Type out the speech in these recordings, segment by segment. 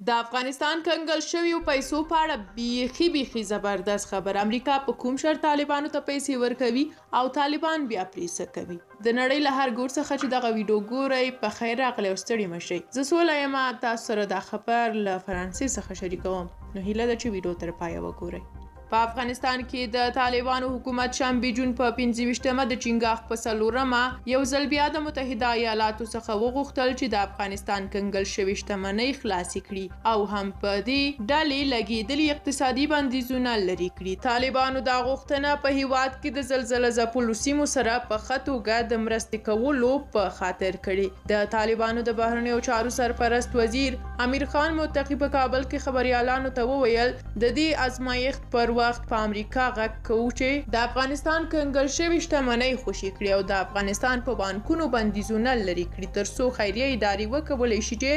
د افغانستان کنګل شویو پیسو په اړه بیخي بیخي زبردست خبر. امریکا په کوم شرط طالبانو ته پیسې ورکوي او طالبان بیا پرې څه کوي؟ د نړۍ له هر ګوټ څخه چې دغه ویډیو ګورئ، په خیر راغلی او ستړي مه شئ. زه سوله یم، تاسو سره دا خبر له فرانسې څخه شریکوم، نو هیله ده چې ویډیو تر پایه وګورئ. په افغانستان کې د طالبانو حکومت شنبه جون په 25مه د چنګاښ په 4مه یو ځل بیا د متحده ایالاتو څخه وغوښتل چې د افغانستان کنګل شوې شتمنۍ خلاصې کړي او هم په دې ډلې لګېدلي اقتصادي بندیزونه لرې کړي. طالبانو دا غوښتنه په هیواد کې د زلزله ځپلو سیمو سره په ښه توګه د مرستې کولو په خاطر کړې. د طالبانو د بهرنیو چارو سرپرست وزیر امیر خان متقي په کابل کې خبریالانو ته وویل، د دې ازمایښت پر وخت په امریکا غږ کوو چې د افغانستان کنګل شوې شتمنۍ خوشې کړي او د افغانستان په بانکونو بندیزونه لرې کړي، ترڅو خیریه ادارې وکولی شي چې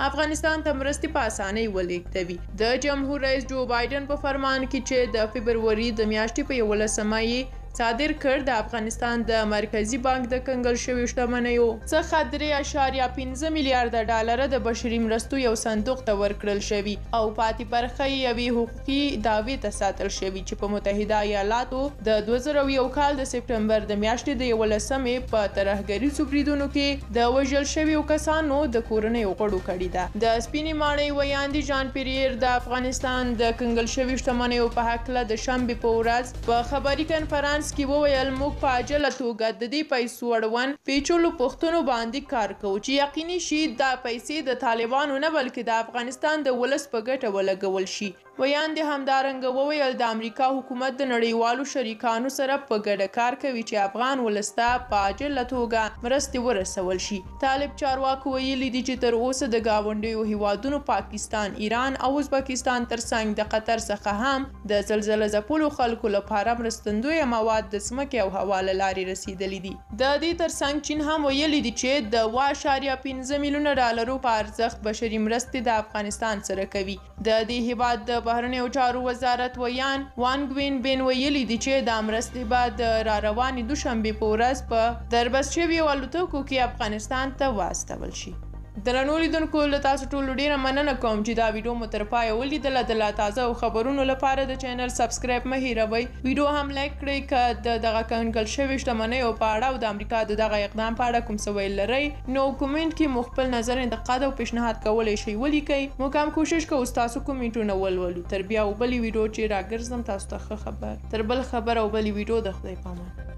افغانستان ته مرستې په اسانۍ ولېږدوي. د جمهور رئیس جو بایډن په فرمان کې چې د فبروري د میاشتې په 11مه یې صادر کړ، د افغانستان د مرکزي بانک د کنګل شویو شتمنیو څخه 3.5 میلیارډ ډالر د بشري مرستو یو صندوق ته ورکړل شوي او پاتې برخه یې یوې حقوقي دعوې ته ساتل شوي چې په متحده ایالاتو د 2001 کال د سپټمبر د میاشتې د 11مې په ترهګریزو بریدونو کې د وژل شویو کسانو د کورنیو غړو کړې ده. د سپینې ماڼۍ ویاندې ژان پیریر د افغانستان د کنګل شویو شتمنیو په هکله د شنبې په ورځ په خبري کنفرانس کې وویل، موږ په عاجله توګه د دې پیسو اړوند پیچلو پوښتنو باندې کار کوو چې یقیني شي دا پیسې د طالبانو نه بلکې د افغانستان د ولس په ګټه ولګول شي. ویاندې همدارنګه وویل، د امریکا حکومت د نړیوالو شریکانو سره په ګډه کار کوي چې افغان ولس ته په عاجله توګه مرستې ورسول شي. طالب چارواکو ویلي دي چې تر اوسه د ګاونډیو هیوادونو پاکستان، ایران او ازبکستان ترڅنګ د قطر څخه هم د زلزله ځپلو خلکو لپاره مرستندویه مواد د ځمکې او هوا له لارې رسیدلي دي. د دې ترڅنګ چین هم ویلي دي چې د 1.5 میلیونه ډالرو په ارزښت بشري مرستې د افغانستان سره کوي. د دې هیواد د بهرنیو چارو وزارت ویاند وانګ وین بین ویلي دي چې دا مرستې به د را روانې دوشنبې په ورځ په دربست شویو الوتکو کې افغانستان ته واستول شي. درنو لیدونکو، له تاسو ټولو ډیره مننه کوم چې دا ویډیو مو تر پایه ولیدله. د لا تازه او خبرونو لپاره د چینل subscribe مه هیروئ، ویډیو هم لایک کړئ. که د دغه کنګل شوې شتمنیو په اړه او د امریکا د دغه اقدام په اړه کوم څه ویل لرئ، نو کومنټ کې مو خپل نظر، انتقاد او پیشنهاد کولی شئ ولیکئ. موږ هم کوشش کوو ستاسو کومنټونه ولولو. تر بیا او بلې ویډیو چې راګرځم، تاسو ته ښه خبر. تر بل خبر او بلې ویډیو د خدای پامان.